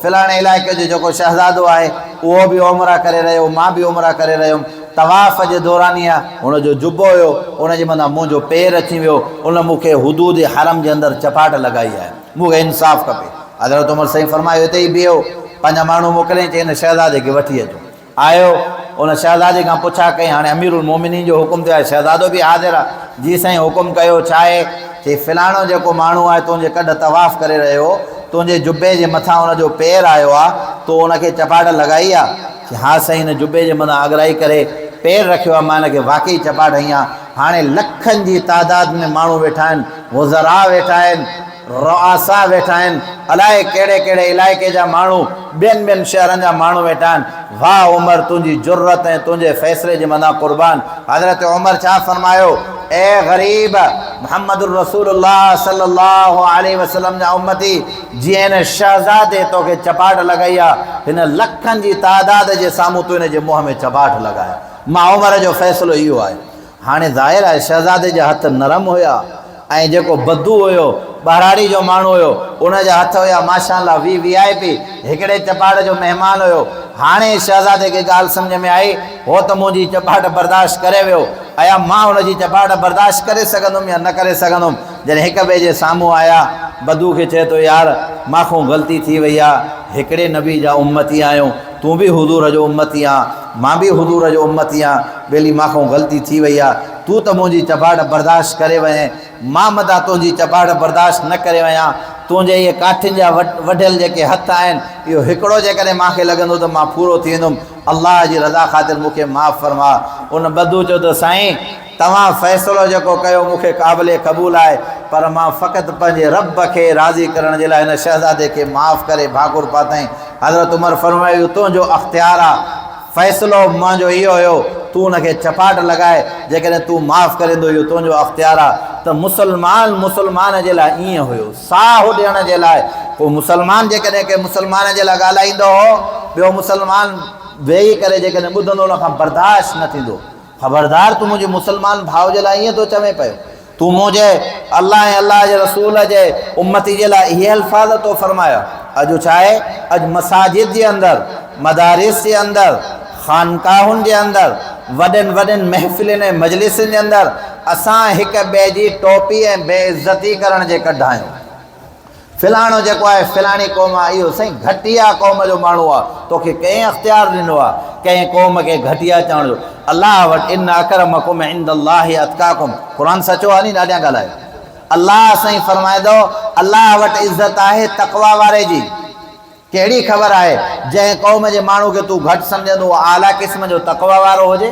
فلاڻي علائقي جو جيڪو شهزادو آهي اهو به عمره ڪري رهيو مان به عمره ڪري رهيم، طواف جي دورانيه هن جو جبو هيو ان جي مٿان منهنجو پير اچي ويو، ان مون کي حدود حرم جي اندر چپاٽ لڳائي آهي، مون کي انصاف کپي. حضرت عمر سائين فرمايو هتي ئي بيهو، پنهنجا ماڻهو موڪليائين چي هن شهزادي کي وٺي اچو. آيو، ان شهزادي کان پڇا ڪئي، هاڻي امير المومنين جو حڪم ٿيو آهي، شهزادو به حاضر آهي، جي سائين حڪم ڪيو، ڇا آهي؟ چي فلاڻو جيڪو ماڻهو آهي تنهنجي ڪڍ طواف ڪري رهيو هو، تنهنجي جبي جي مٿان ان جو پير آيو آهي، تو ان کي چپاٽ لڳائي آهي؟ چي ها سائين هن جبي جي مٿان اڳرائي ڪري پير رکيو آهي، مان هن کي واقعي چپاٽ هنئي آهي، هاڻي لکن جي تعداد ۾ ماڻهو ويٺا آهن، وزراء ويٺا آهن، رؤساء ويٺا آهن، الائي ڪهڙي ڪهڙي علائقي جا ماڻهو، ٻين ٻين شهرن جا ماڻهو ويٺا آهن. واهه عمر تنهنجي جرئت ۽ تنهنجي فيصلي جي مٿان قربان. حضرت عمر ڇا فرمايو، اي غريب! محمد رسول الله صلي الله عليه وسلم جا امتي، جيئن هن شهزادي توکي چپاٽ لڳائي آ، هن لکن جي تعداد جي سامهون تون هن جي منهن ۾ چپاٽ لڳاء. مان عمر جو فيصلو اهو آهي. هاڻي ظاهر آهي شهزادي جا هٿ نرم هيا. ۽ جيڪو بدو هيو، ٻهراڙي جو ماڻهو هيو، ان جا هٿ هيا ماشاء الله وي وي آء پي، هڪڙي چپاٽ جو مهمان هيو. هاڻي شهزادي کي ڳالهه سمجهه ۾ آئي، هو ته منهنجي چپاٽ برداشت ڪري ويو، آيا مان هن جي چپاٽ برداشت ڪري سگهندم يا نه ڪري سگهندم؟ جڏهن هڪ ٻئي جي سامهون آيا، بدو کي چئي ٿو يار مان کان غلطي ٿي وئي آ، هڪڙي نبي جا امتي آهيون، تون به حضور جو امتي آن، مان به حضور جو امتي آن، ٻيلي مان کان غلطي ٿي وئي آ، تون ته منهنجي چپاٽ برداشت ڪري وئين، مان متان تنهنجي چپاٽ برداشت نه ڪري وڃان، تنهنجي اهي ڪاٺين جا وڍيل جيڪي هٿ آهن، اهو هڪڙو جيڪڏهن مان کي لڳندو ته مان پورو ٿي ويندم، الله جي رضا خاطر مون کي معاف فرماء. ان بدو چيو ته سائين! توهان فيصلو جيڪو ڪيو مون کي قابل قبول آهي، پر مان فقط پنهنجي رب کي راضي ڪرڻ جي لاء هن شهزادي کي معاف ڪري ڀاڪر پاتائين. حضرت عمر فرمايو، اهو تنهنجو اختيار آهي. فيصلو منهنجو اهو هيو، تون ان کي چپاٽ لڳاء، جيڪڏهن تون معاف ڪرين ٿو اهو تنهنجو اختيار آ ته مسلمان مسلمان جي لاء ائين هيو، ساهه ڏيڻ جي لاء ڪو مسلمان جيڪڏهن ڪنهن مسلمان جي لاء ڳالهائيندو هو، ٻيو مسلمان ويهي ڪري جيڪڏهن ٻڌندو ان کان برداشت نه ٿيندو. خبردار تون منهنجي مسلمان ڀاء جي لاء ائين ٿو چوين پيو. تون منهنجي الله ۽ الله جي رسول جي امتي جي لاء اهي الفاظ تو فرمايا. اڄ ڇا آهي؟ اڄ مساجد جي اندر، مدارس جي اندر، خانقاهن جي اندر، وڏين وڏين محفلين ۽ مجلسن جي اندر اسان هڪ ٻئي جي ٽوپي ۽ بي عزتي ڪرڻ جي ڪڍ آهيون. فلاڻو جيڪو آهي فلاڻي قوم آهي اهو سائين گهٽيا قوم جو ماڻهو آهي توکي ڪنهن اختيار ڏنو آهي ڪنهن قوم کي گهٽيا چوڻ جو الله وٽ ان اڪرمڪم عند الله اتقاڪم قرآن سچو آهي ني ڏاڍيان ڳالهايو الله سائين فرمائي ٿو الله وٽ عزت آهي تقوا واري جي ڪهڙي خبر آهي جنهن قوم جي ماڻهو کي تون گهٽ سمجهندو اهو اعليٰ قسم جو تقويٰ وارو هجي،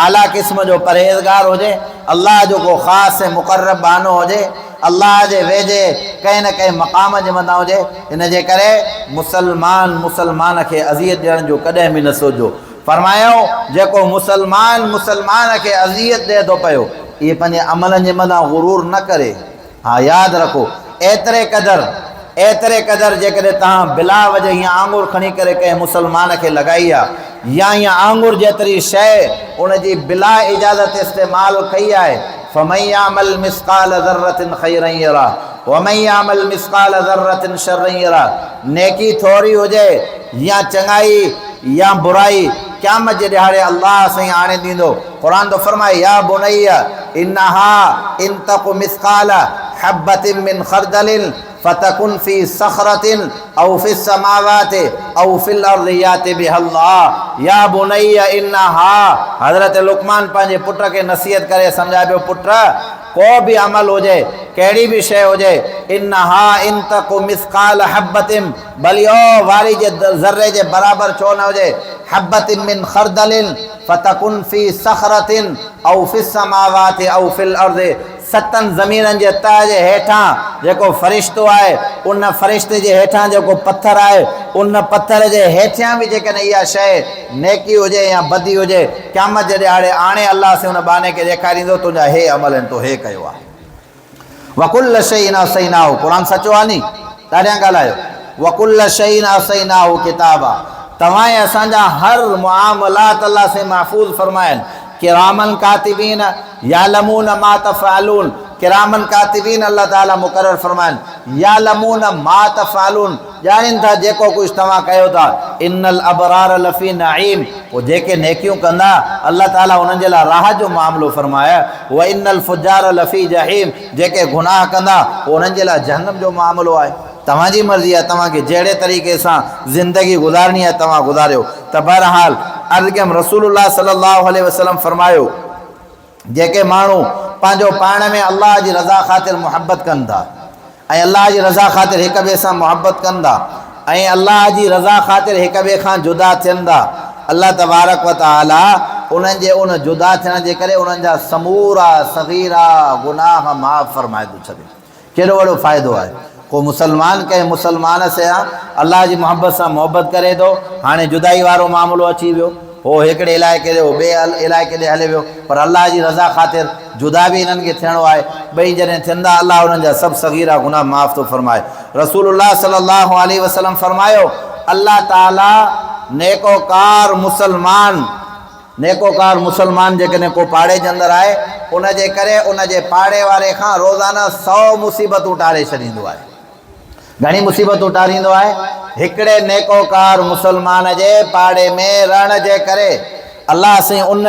اعليٰ قسم جو پرهيزگار هجي، الله جو ڪو خاص ۽ مقرب ٻانهو هجي، الله جي ويجهي ڪنهن نه ڪنهن مقام جي مٿان هجي. ان جي ڪري مسلمان مسلمان کي اذيت ڏيڻ جو ڪڏهن به نه سوچجو. فرمايائون، جيڪو مسلمان مسلمان کي اذيت ڏئي ٿو پيو، اهي پنهنجي عملن جي مٿان غرور نه ڪري. ها ياد رکو ايتري قدر ايتري قدر جيڪڏهن توهان بلا وجه هيئن آڱر کڻي ڪري ڪنهن مسلمان کي لڳائي آ يا هيئن آڱر جيتري شيء ان جي بلا اجازت استعمال ڪئي آهي فمن يعمل مثقال ذرة خيرا يره ومن يعمل مثقال ذرة شرا يره نيڪي ٿوري هجي يا چڱائي يا برائي قيامت جي ڏهاڙي الله سائين آڻي ڏيندو. قرآن ٿو فرمائي، يا بني انها ان تڪ مثقال حبة من خردل فتڪن في صخرة او في السماوات او في الارض يات بها الله يا بني انها حضرت لقمان پنهنجي پٽ کي نصيحت ڪري سمجهائي پيو پٽ ڪو به عمل هجي ڪهڙي به شيء هجي انها ان تڪ مثقال حبة ڀلي اهو واري جي ذري جي برابر ڇو نه هجي، حبة من خردل فتڪن في صخرة او في السماوات او في الارض ستن زمينن جي تهه جي هيٺان جيڪو فرشتو آهي، ان فرشتي جي هيٺان جيڪو پٿر آهي، ان پٿر جي هيٺيان به جيڪڏهن اها شيء نيڪي هجي يا بدي هجي، قيامت جي ڏهاڙي آڻي الله سين ان ٻانهي کي ڏيکاريندو، تنهنجا هي عمل آهن، تو هي ڪيو آهي. وڪل شيء احصيناه قرآن سچو آ ني ڏاڍيان ڳالهايو وڪل شيء احصيناه ڪتابا توهان ۽ اسان جا هر معاملات الله سائين محفوظ فرمايا آهن ڪرامن ڪاتبين يعلمون ما تفعلون ڪرامن ڪاتبين الله تعالي مقرر فرمايا آهن يعلمون ما تفعلون ڄاڻين ٿا جيڪو ڪجهه توهان ڪيو ٿا، ان الابرار لفي نعيم، پوء جيڪي نيڪيون ڪندا، الله تعالي انهن جي لاء راحت جو معاملو فرمايو، وان الفجار لفي جحيم، جيڪي گناهه ڪندا، پوء انهن جي لاء جهنم جو معاملو آهي. توهان جي مرضي آهي، توهان کي جهڙي طريقي سان زندگي گذارڻي آهي توهان گذاريو. ته بهرحال عرض ڪيم رسول الله صلي الله عليه وسلم فرمايو. جيڪي ماڻهو پنهنجو پاڻ ۾ الله جي رضا خاطر محبت ڪن ٿا ۽ الله جي رضا خاطر هڪ ٻئي سان محبت ڪن ٿا ۽ الله جي رضا خاطر هڪ ٻئي کان جدا ٿين ٿا الله تبارڪ و تعالي انهن جي ان جدا ٿيڻ جي ڪري انهن جا سمورا صغيرا گناهه معاف فرمائي ٿو ڇڏي. ڪيڏو وڏو فائدو آهي. ڪو مسلمان ڪنهن مسلمان سان الله جي محبت سان محبت ڪري ٿو، هاڻي جدائي وارو معاملو اچي ويو، هو هڪڙي علائقي ڏي هو ٻئي علائقي ڏي هلي ويو، پر الله جي رضا خاطر جدا به انهن کي ٿيڻو آهي، ٻئي جڏهن ٿين ٿا الله انهن جا سڀ صغيرا گناهه معاف ٿو فرمائي. رسول الله صلي الله عليه وسلم فرمايو، الله تعالي نيڪوڪار مسلمان. نيڪوڪار مسلمان جيڪڏهن ڪو پاڙي جي اندر آهي، ان جي ڪري ان جي پاڙي واري کان روزانه سئو مصيبتون ٽاري ڇڏيندو آهي. گهڻي مصيبتون ٽاريندو آهي. هڪڙي نيڪوڪار مسلمان جي پاڙي ۾ رهڻ جي ڪري الله سائين ان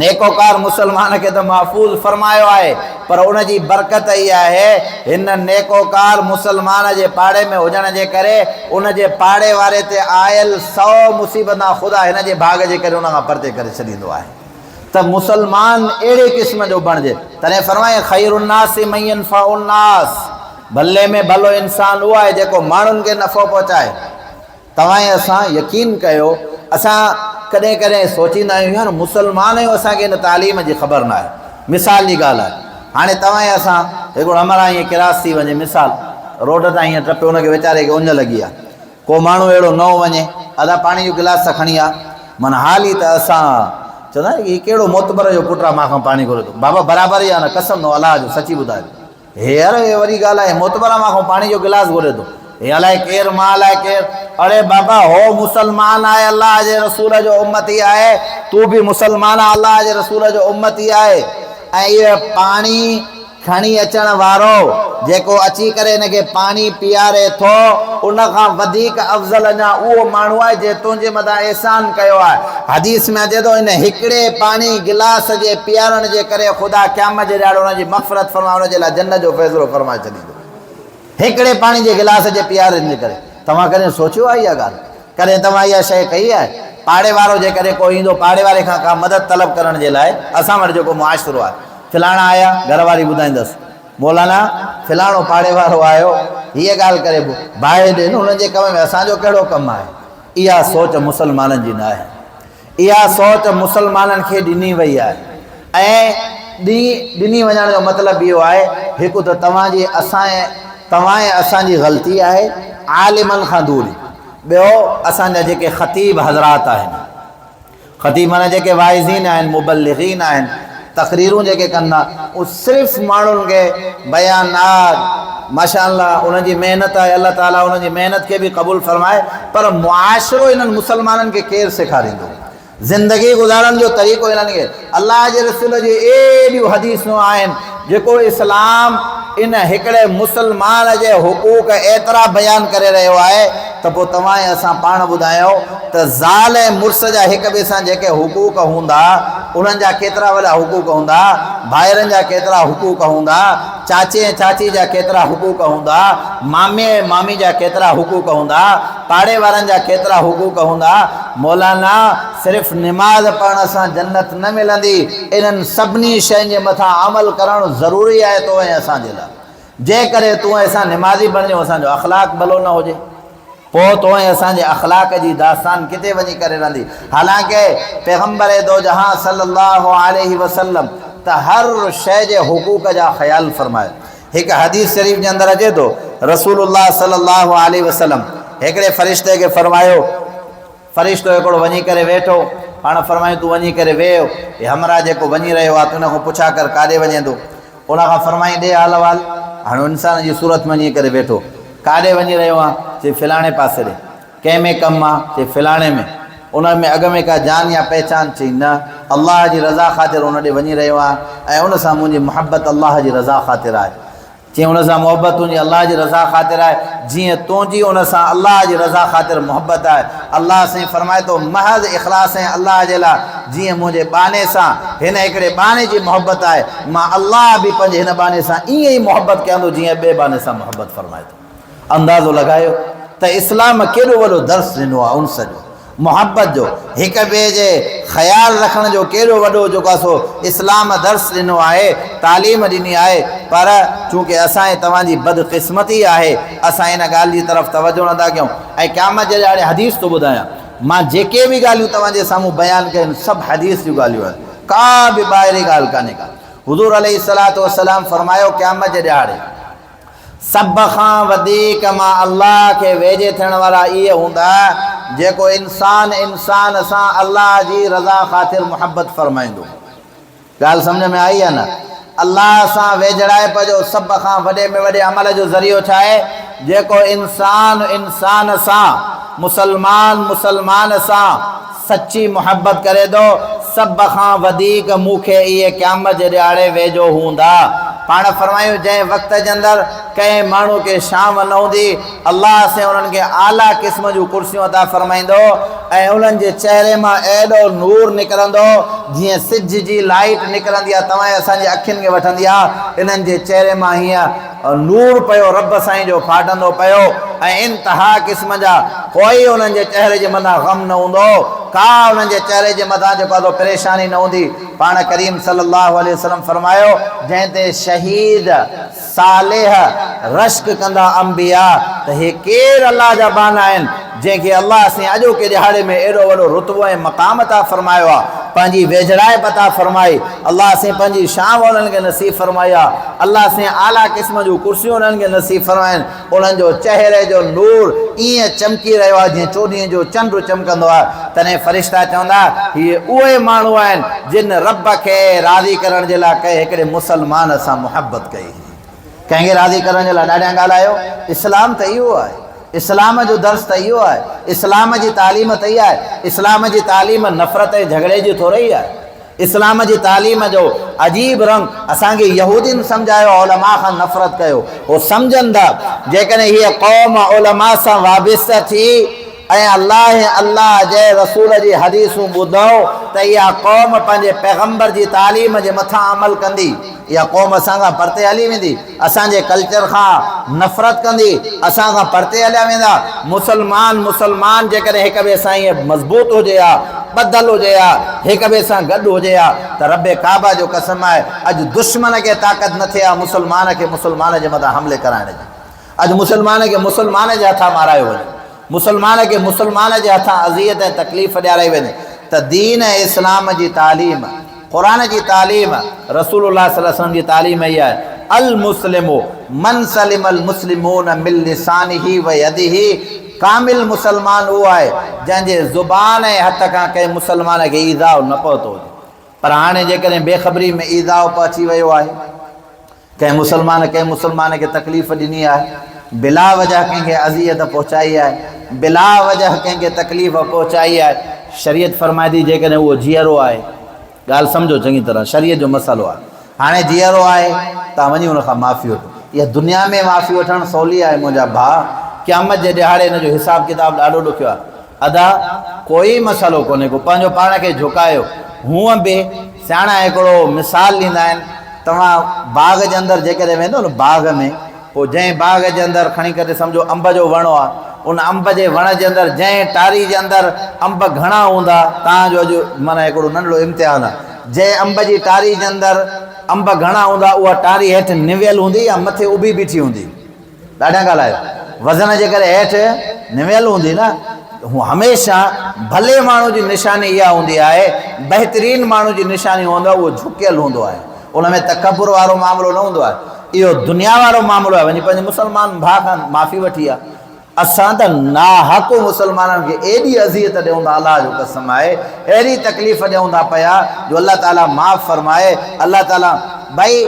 نيڪوڪار مسلمان کي ته محفوظ فرمايو آهي پر ان جي برڪت ئي آهي هن نيڪوڪار مسلمان جي پاڙي ۾ هجڻ جي ڪري ان جي پاڙي واري تي آيل سئو مصيبتان خدا هن جي ڀاڳ جي ڪري ان کان پرتي ڪري ڇڏيندو آهي ته مسلمان اهڙي قسم جو بڻجي. تڏهن فرمايائين خير الناس من ينفع الناس ڀلي ۾ ڀلو انسان اهو آهي جيڪو ماڻهن کي نفعو پهچائي. توهان ۽ اسان يقين ڪيو اسان ڪڏهن ڪڏهن سوچيندا آهيون يار مسلمان آهيون اسان کي ان تعليم جي خبر ناهي. مثال جي ڳالهه آهي هاڻي توهان ۽ اسان هڪڙو همراهه ائين ڪراس ٿي وڃي مثال روڊ تان ائين ٽپي ان کي ويچاري کي اڃ لڳي آهي ڪو ماڻهو اهڙو نئون وڃي، ادا پاڻي جو گلاس ته کڻي آ. معنيٰ حال ئي ته اسان چوندا آهيون هي ڪهڙو معتبر جو پٽ آ مان کان پاڻي گهري ٿو. بابا برابر ئي آ نه قسم نو الله جو سچي ٻڌايو. هي يار هي وري ڳالهه آهي معتبر آ مان کان پاڻي جو گلاس گهري ٿو. هي الائي ڪير مان الائي ڪير. اڙي بابا هو مسلمان آهي الله جي رسول جو امتي آهي تون به مسلمان آ الله جي رسول جو امتي آهي ۽ اهو پاڻي کڻي اچڻ وارو، جيڪو اچي ڪري هن کي پاڻي پياري ٿو، ان کان وڌيڪ افضل اڃا اهو ماڻهو آهي، جنهن تنهنجي مٿان احسان ڪيو آهي. حديث ۾ اچي ٿو، ان هڪڙي پاڻي گلاس جي پيارڻ جي ڪري خدا قيامت جي ڏهاڙي ان جي مغفرت فرمائي ان جي لاء جنت جو فيصلو فرمائي ڇڏيندو. هڪڙي پاڻي جي گلاس جي پيارڻ جي ڪري. توهان ڪڏهن سوچيو آهي اها ڳالهه؟ ڪڏهن توهان اها شيء ڪئي آهي؟ پاڙي وارو جيڪڏهن ڪو ايندو پاڙي واري کان ڪا مدد طلب ڪرڻ جي لاء، اسان وٽ جيڪو معاشرو آهي، فلاڻا آيا، گهر واري ٻڌائيندس، مولانا فلاڻو پاڙي وارو آيو، هيء ڳالهه ڪري به باهه ڏين، هنن جي ڪم ۾ اسان جو ڪهڙو ڪم آهي؟ اها سوچ مسلمانن جي ناهي. اها سوچ مسلمانن کي ڏني وئي آهي ۽ ڏني وڃڻ جو مطلب اهو آهي، هڪ ته توهان جي اسان ۽ توهان ۽ اسان جي غلطي آهي عالمن کان دوري، ٻيو اسان جا جيڪي خطيب حضرات آهن، خطيب معنيٰ جيڪي واعظين آهن، مبلغين آهن، تقريرون جيڪي ڪن ٿا، اهي صرف ماڻهن کي بيانات، ماشاء الله انهن جي محنت آهي، الله تعاليٰ انهن جي محنت کي به قبول فرمائي، پر معاشرو انهن مسلمانن کي ڪير سيکاريندو؟ زندگي گذارڻ جو طريقو انهن کي الله جي رسول جي ايڏيون حديثون آهن، جيڪو اسلام ان هڪڙي مسلمان جي حقوق ايترا بيان ڪري رهيو آهي ته پوء توهان ۽ اسان پاڻ ٻڌايو ته زال ۽ مڙس جا هڪ ٻئي سان جيڪي حقوق هوندا انهن جا ڪيترا وڏا حقوق هوندا، ڀائرن جا ڪيترا حقوق هوندا، چاچي ۽ چاچي جا ڪيترا حقوق هوندا، مامي ۽ مامي جا ڪيترا حقوق هوندا، پاڙي وارن جا ڪيترا حقوق هوندا، مولانا صرف نماز پڙهڻ سان جنت نه ملندي، انهن سڀني شين جي مٿان عمل ڪرڻ ضروري آهي تو ۽ اسان جي لاء. جنهن ڪري تون ۽ اسان نمازي بڻجون اسان جو اخلاق ڀلو نه هجي پوء تو ۽ اسان جي اخلاق جي داستان ڪٿي وڃي ڪري رهندي. حالانڪه پيغمبر دو جهان صلي الله عليه وسلم ته هر شيء جي حقوق جا خيال فرمايو. هڪ حديث شريف جي اندر اچي ٿو رسول الله صلي الله عليه وسلم هڪڙي فرشتي کي فرمايو، فرشتو هڪڙو وڃي ڪري ويٺو. پاڻ فرمايائون، تون وڃي ڪري ويهه، هي همراهه جيڪو وڃي رهيو آهي، تون ان کان پڇا ڪر ڪاڏي وڃين ٿو؟ ان کان فرمايائين، ڏي حال احوال. هاڻي هو انسان جي صورت ۾ وڃي ڪري ويٺو. ڪاڏي وڃي رهيو آهين؟ چي فلاڻي پاسي ڏي. ڪنهن ۾ ڪم آ؟ چي فلاڻي ۾. ان ۾ اڳ ۾ ڪا جان يا پهچان؟ چي نه. الله جي رضا خاطر ان ڏي وڃي رهيو آهيان ۽ ان سان منهنجي محبت الله جي رضا خاطر آهي. چيائين، ان سان محبت تنهنجي الله جي رضا خاطر آهي، جيئن تنهنجي ان سان الله جي رضا خاطر محبت آهي. الله سائين فرمائي ٿو، محض اخلاص ۽ الله جي لاء، جيئن منهنجي ٻانهي سان هن هڪڙي ٻانهي جي محبت آهي، مان الله به پنهنجي هن ٻانهي سان ائين ئي محبت ڪيان ٿو، جيئن ٻئي ٻانهي سان محبت فرمائي ٿو. اندازو لڳايو ته اسلام ڪيڏو وڏو درس ڏنو آهي انس جو. محبت جو، هڪ ٻئي جي خيال رکڻ جو ڪيڏو وڏو جيڪو آهي سو اسلام درس ڏنو آهي، تعليم ڏني آهي، پر چونڪه اسان ۽ توهان جي بدقسمتي آهي، اسان ان ڳالهه جي طرف توجه نٿا ڪيون ۽ قيامت جي ڏهاڙي حديث ٿو ٻڌايان، مان جيڪي به ڳالهيون توهان جي سامهون بيان ڪيون آهن سڀ حديث جون ڳالهيون آهن، ڪا به ٻاهرين ڳالهه ڪانهي ڪا. حضور عليه الصلوة والسلام فرمايو قيامت جي ڏهاڙي. سڀ کان وڌيڪ مان الله کي ويجهي ٿيڻ وارا اهي هوندا جيڪو انسان انسان سان الله جي رضا خاطر محبت فرمائيندو. ڳالهه سمجهه ۾ آئي يا نه؟ الله سان ويجهڙائپ جو سڀ کان وڏي ۾ وڏي عمل جو ذريعو ڇا آهي؟ جيڪو انسان انسان سان مسلمان مسلمان سان سچي محبت ڪري ٿو، سڀ کان وڌيڪ مون کي اهي قيامت جي ڏهاڙي ويجهو هوندا. پاڻ فرمايون جنهن وقت جي اندر ڪنهن ماڻهو کي شام نه هوندي، الله سائين انهن کي اعليٰ قسم جون ڪرسيون عطا فرمائيندو ۽ انهن جي چهري مان اهڙو نور نڪرندو جيئن سج جي لائيٽ نڪرندي آهي توهان ۽ اسان جي اکين کي وٺندي آهي، انهن جي چهري مان هيئن نور پيو رب سائين جو ڦاٽندو پيو ۽ انتها قسم جا ڪوئي انهن جي چهري جي مٿان غم نه هوندو ڪا انهن جي چهري جي مٿان جيڪو آهي سو پريشاني نه هوندي پاڻ ڪريم صلي الله عليه وسلم فرمايو جنهن تي شهيد صالح رشڪ ڪندا انبياء ته هي ڪير الله جا ٻانها آهن جنهن کي الله سائين اڄوڪي ڏهاڙي ۾ ايڏو وڏو رتبو ۽ مقام عطا فرمايو آهي، پنهنجي ويجهڙائپ عطا فرمائي، الله سائين پنهنجي شان انهن کي نصيب فرمائي آهي، الله سائين اعليٰ قسم جون ڪرسيون انهن کي نصيب فرمايون، انهن جو چهري جو نور ائين چمڪي رهيو آهي جيئن چوڏهينء جو چنڊ چمڪندو آهي، تڏهن فرشتا چوندا، هي اهي ماڻهو آهن جن رب کي راضي ڪرڻ جي لاء ڪنهن هڪڙي مسلمان سان محبت ڪئي هئي. ڪنهن کي راضي ڪرڻ جي لاء ڏاڍيان ڳالهايو، اسلام ته اهو آهي، اسلام جو درس ته اهو آهي، اسلام جي تعليم ته اها آهي، اسلام جي تعليم نفرت ۽ جهڳڙي جي ٿورئي آهي، اسلام جي تعليم جو عجيب رنگ اسان کي يهودين سمجهايو علماء کان نفرت ڪيو، هو سمجهن ٿا جيڪڏهن هيء قوم علماء سان وابسته ٿي ۽ الله ۽ الله جي رسول جي حديثون ٻڌو ته اها قوم پنهنجي پيغمبر جي تعليم جي مٿان عمل ڪندي. اها قوم اسان کان پرتي هلي ويندي، اسان جي ڪلچر کان نفرت ڪندي، اسان کان پرتي هليا ويندا. مسلمان مسلمان جيڪڏهن هڪ ٻئي سان ائين مضبوط هجي ها، ٻڌل هجي ها، هڪ ٻئي سان گڏ هجي ها ته رب ڪعبه جو قسم آهي اڄ دشمن کي طاقت نه ٿئي ها مسلمان کي مسلمان جي مٿان حملي ڪرائڻ جي. اڄ مسلمان کي مسلمان جي هٿان مارايو وڃي، مسلمان کي مسلمان جي هٿان اذيت ۽ تڪليف ڏيارائي وڃي ته دين ۽ اسلام جي تعليم، قرآن جي تعليم، رسول الله صلي الله عليه وسلم جي تعليم اها آهي، المسلم من سلم المسلمون من لسانه ويده ڪامل مسلمان اهو آهي جنهن جي زبان ۽ هٿ کان ڪنهن مسلمان کي ايذاء نه پهتو هجي. پر هاڻي جيڪڏهن بي خبري ۾ ايذاء پهچي ويو آهي. ڪنهن مسلمان ڪنهن مسلمان کي تڪليف ڏني آهي، بلا وجه ڪنهن کي اذيت پهچائي آهي، بلا وجه ڪنهن کي تڪليف پهچائي آهي، شريعت فرمائي ٿي جيڪڏهن اهو جيئرو آهي، ڳالهه سمجهو چڱي طرح شريعت جو مسئلو آهي، هاڻي جيئرو آهي تان وڃي ان کان معافي وٺو، اها دنيا ۾ معافي وٺڻ سولي آهي منهنجا ڀاء، قيامت جي ڏهاڙي ان جو حساب ڪتاب ڏاڍو ڏکيو آهي. ادا ڪوئي مسئلو ڪونهي ڪو پنهنجو پاڻ کي جهڪايو. هونء به سياڻا هڪڙو مثال ڏيندا آهن توهان باغ جي اندر جيڪڏهن ويندو نه باغ ۾ پوء جنهن باغ جي اندر کڻي ڪري سمجهو انب جو وڻ آهي ان انب جي وڻ جي اندر جنهن ٽاري جي اندر انب گهڻا هوندا توهان جو اڄ معنيٰ هڪڙو ننڍڙو امتحان آهي جنهن انب جي ٽاري جي اندر انب گهڻا هوندا اها ٽاري هيٺ نويل هوندي يا مٿي اڀي بيٺي هوندي. ڏاڍيان ڳالهايو. وزن جي ڪري هيٺ نويل هوندي نه. هو هميشه ڀلي ماڻهو جي نشاني اها هوندي آهي، بهترين ماڻهو جي نشاني هوندو آهي اهو جهڪيل هوندو آهي. ان ۾ تڪبر وارو معاملو نه هوندو آهي. اهو دنيا وارو معاملو آهي وڃي پنهنجي مسلمان ڀاء کان معافي وٺي آ. اسان ته ناحق مسلمانن کي ايڏي اذيت ڏيون ٿا الله جو قسم آهي اهڙي تڪليف ڏيون ٿا پيا جو الله تعالي معاف فرمائي الله تعالي ڀائي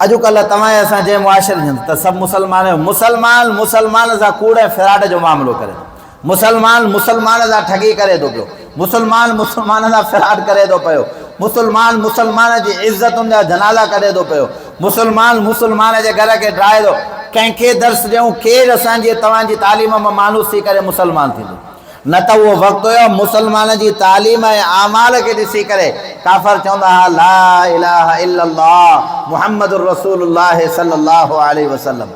اڄڪلهه توهان ۽ اسان جنهن معاشري جي ته سڀ مسلمان آهيون، مسلمان مسلمان سان ڪوڙ ۽ فراڊ جو معاملو ڪري ٿو، مسلمان مسلمان سان ٺڳي ڪري ٿو پيو، مسلمان مسلمان سان فراڊ ڪري ٿو پيو، مسلمان مسلمان جي عزتن جا جنازا ڪڍي ٿو پيو، مسلمان مسلمان جي گهر کي ڊاهي ٿو، ڪنهن کي درس ڏيون، ڪير اسان جي توهان جي تعليم مان مانوس ٿي ڪري مسلمان ٿيندو؟ نه ته اهو وقت هيو مسلمانن جي تعليم ۽ اعمال کي ڏسي ڪري ڪافر چوندا ها لا اله الا الله محمد رسول الله صلي الله عليه وسلم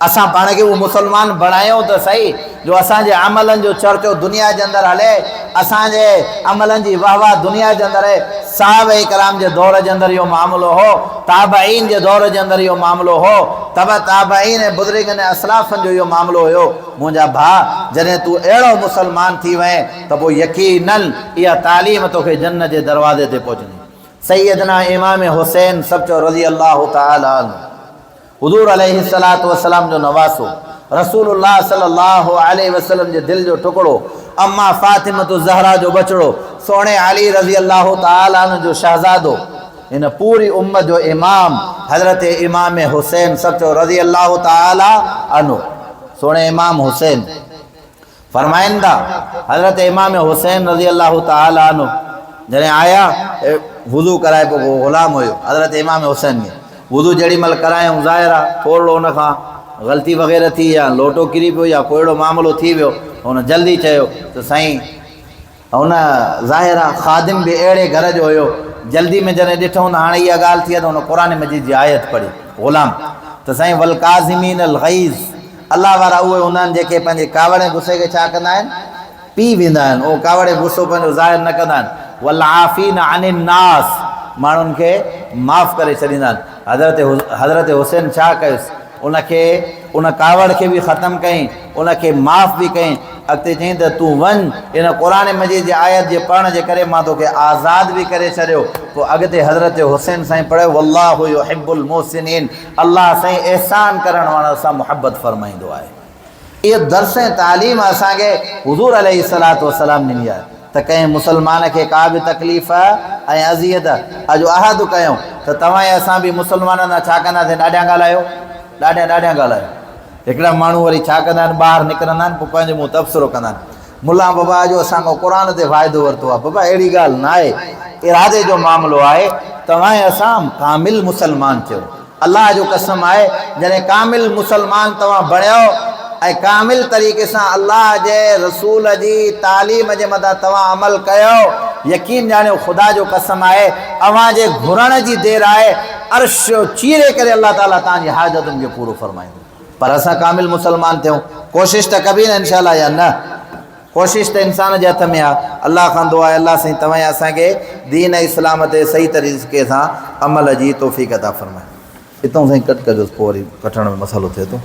اسان پاڻ کي اهو مسلمان بڻايون ته سهي جو اسان جي عملن جو چرچو دنيا جي اندر هلي اسان جي عملن جي واه واه دنيا جي اندر هي صحابه ڪرام جي دور جي اندر اهو معاملو هو تابعين جي دور جي اندر اهو معاملو هو تبع تابعين ۽ بزرگن ۽ اسلافن جو اهو معاملو هيو منهنجا ڀاء! جڏهن تون اهڙو مسلمان ٿي وئين ته پوء يقيناً اها تعليم توکي جنت جي دروازي تي پهچندي. سيدنا امام حسين سڀ چئو رضي الله تعالٰي عنه حضور عليه الصلوة والسلام جو نواسو، رسول الله صلي الله عليه وسلم جي دل جو ٽڪڙو، اما فاطمة الزهراء جو ٻچڙو، سهڻي علي رضي الله تعالٰي عنه جو شهزادو، هن پوري امت جو امام حضرت امام حسين سڀ چئو رضي الله تعالٰي عنه. سهڻي امام حسين. فرمائن ٿا، حضرت امام حسين رضي الله تعالٰي عنه جڏهن آيا، وضو ڪرائي پوء غلام هيو حضرت امام حسين کي وضو جهڙي مهل ڪرايائون ظاهر آ ٿورڙو ان کان غلطي وغيره ٿي يا لوٽو ڪري پيو يا ڪو اهڙو معاملو ٿي ويو هن جلدي چيو ته سائين هن ظاهر آ خادم به اهڙي گهر جو هيو، جلدي ۾ جڏهن ڏٺئون ته هاڻي اها ڳالهه ٿي آ ته هن قرآن مجيد جي آيت پڙهي، غلام ته سائين والڪاظمين الغيظ الله وارا اهي هوندا آهن جيڪي پنهنجي ڪاوڙ ۽ غصي کي ڇا ڪندا آهن؟ پي ويندا آهن، اهو ڪاوڙ ۽ غصو پنهنجو ظاهر نه ڪندا آهن، والعافين عن الناس ماڻهن کي معاف ڪري ڇڏيندا آهن، حضرت حضرت حسين ڇا ڪيس؟ ان کي ان ڪاوڙ کي به ختم ڪيائين، ان کي معاف به ڪيائين، اڳتي چيائين ته تون وڃ، ان قرآن مجيد جي آيت جي پڙهڻ جي ڪري مان توکي آزاد به ڪري ڇڏيو. پوء اڳتي حضرت حسين سائين پڙهيو والله يحب المحسنين الله سائين احسان ڪرڻ وارن سان محبت فرمائيندو آهي. اهو درس ۽ تعليم اسان کي حضور عليه الصلوة والسلام ڏني آهي ته ڪنهن مسلمان کي ڪا به تڪليف ۽ اذيت اڄ عهد ڪيون ته توهان ۽ اسان به مسلمانن سان ڇا ڪنداسين ڏاڍيان ڳالهايو ڏاڍيان ڏاڍيان ڳالهايو هڪڙا ماڻهو وري ڇا ڪندا آهن ٻاهر نڪرندا آهن پوء پنهنجي منهن تبصرو ڪندا آهن ملان بابا جو اسان کان قرآن تي فائدو ورتو آهي بابا اهڙي ڳالهه نه آهي ارادي جو معاملو آهي توهان ۽ اسان ڪامل مسلمان ٿيو الله جو قسم آهي جڏهن ڪامل مسلمان توهان بڻيو ۽ ڪامل طريقي سان الله جي رسول جي تعليم جي مٿان توهان عمل ڪيو يقين ڄاڻيو خدا جو قسم آهي اوهان جي گهرڻ جي دير آهي عرش چيري ڪري الله تعالي توهان جي حاجتن کي پورو فرمائيندو پر اسان ڪامل مسلمان ٿيون ڪوشش ته ڪبي نه انشاء الله يا نه ڪوشش ته انسان جي هٿ ۾ آ الله کان دعا آهي الله سائين توهان ۽ اسان کي دين اسلام تي صحيح طريقي سان عمل جي توفيق عطا فرمائي. اتئون سائين ڪٽ ڪجوس پوء وري ڪٽڻ ۾ مسئلو ٿئي ٿو.